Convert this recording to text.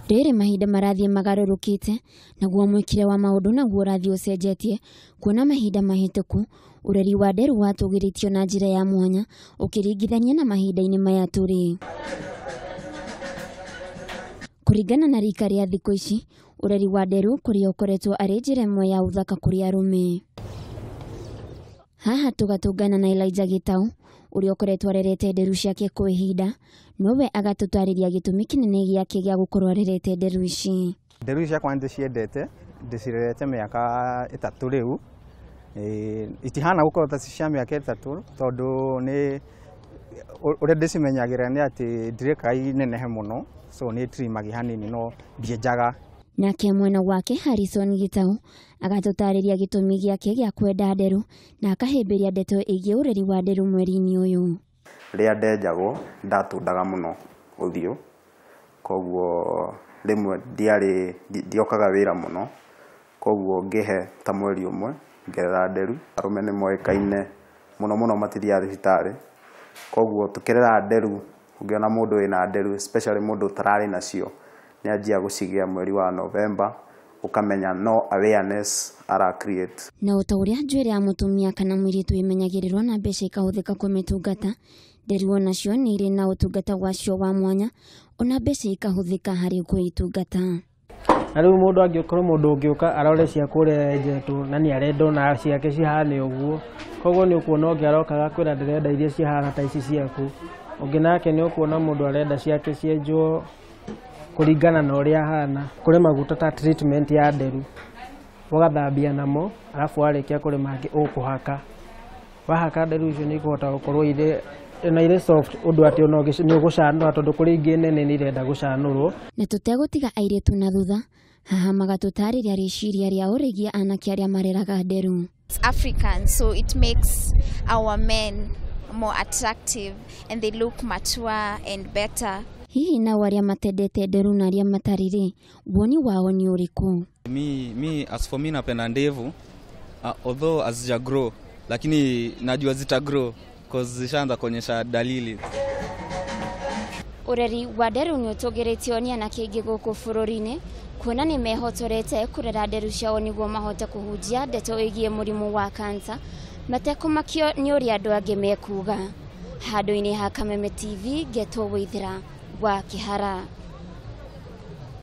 Rĩrĩ mahinda marathiĩ magarũrũkĩte, naguo mwĩkĩre wa maũndũ naguo ũrathiĩ ũcenjetie, kuona mahinda mahĩtũku ũreri wa nderu watũgĩrĩtio na njĩra ya mwanya ũkĩringithania na mahinda-inĩ maya tũrĩ. Kũringana na rika rĩa thikũ ici, ũreri wa nderu kũrĩa ũkoretwo arĩ njĩra ĩmwe ya ũthaka kũrĩ arũme. Haha tũgatũngana na Elijah Gĩtaũ ũrĩa ũkoretwo arerete nderu ciake kwa ihinda, nowe agatũtarĩria gĩtũmi kĩnene gĩake gĩa gũkorwo arerete nderu ici. Nderu ici ciakwa nĩndĩciendete, ndĩcirerete mĩaka 3 rĩu. Itihana gũkorwo ta cia mĩaka 3 tondũ nĩ ũrĩa ndĩcimenyagĩrĩra nĩ atĩ ndirekaga inenehe mũno, so nĩ trimagia hanini no ndienjaga. Nake mwena wake Harrison Gĩtaũ agatũtarĩria gĩtũmi gĩake gĩa kwenda nderu na akahĩmbĩria ndeto ĩgiĩ ũreri wa nderu mweri-inĩ ũyũ. Rĩrĩa ndenjagwo ndatundaga mũno ũthiũ, koguo rĩmwe ndiokaga wĩra mũno, koguo ngĩhe ta mweri ũmwe ngerera nderu. Arũme nĩ moĩkaine mũno mũno matithiaga thibitarĩ, koguo tũkĩrera nderu ũngĩona mũndũ wĩna nderu especially mũndũ ũtararĩ nacio nĩ anjia gũcigĩa mweri wa November, ũkamenya no awareness ara create. Na o ta ũrĩa njuĩrĩ ya mũtumia kana mũirĩtu ĩmenyagĩrĩrwo na mbeca ikahũthĩka kũmĩtungata, nderu onacio nĩ irĩ na ũtungata wacio wa mwanya, ona mbeca ikahũthĩka harĩ kũitungata. Na rĩu mũndũ angĩkorwo mũndũ ũngĩũka arore cia kũrĩa enjetwo na nĩ arenda ona ciake cihane ũguo, koguo nĩ ũkuona ũngĩ aroka agakwĩra ndĩrenda iria cihana ta ici ciaku, ũngĩ nake nĩ ũkuona mũndũ arenda ciake cienjwo kũringana na ũrĩa ahana. Kũrĩ maguta ta treatment ya nderu ũgathambia namo, arabu warĩkia kũrĩ mangĩ ũkũhaka, wahaka nderu icio nĩ ikũhota gũkorwo irĩ na irĩ soft ũndũ atĩ ona nĩ ũgũcanũra, tondũ kũrĩ ingĩ nene nĩ irenda gũcanũrwo. Na tũtegũtiga airĩtu na thutha, haha magatũtarĩria rĩciria rĩao rĩgiĩ anake arĩa mareraga nderu. It's African, so it makes our men more attractive and they look mature and better. Hihi nao arĩa matendete nderu na arĩa matarĩ rĩ, woni wao nĩ ũrĩkũ? Mi as for me napenda ndevu, although hazija grow, lakini najua zita grow cause zishaanza kuonyesha dalili. Ũreri wa nderu nĩ ũtũgĩrĩtio nĩ anake aingĩ gũkũ bũrũri-inĩ, kuona nĩ mehotorete kũrera nderu ciao nĩguo mahote kũhunjia ndeto ĩgiĩ mũrimũ wa kansa, matekũmakio nĩ ũrĩa andũ angĩ mekuga. Handũ-inĩ ha Kameme TV, ngetwo Waithera wa Kĩhara.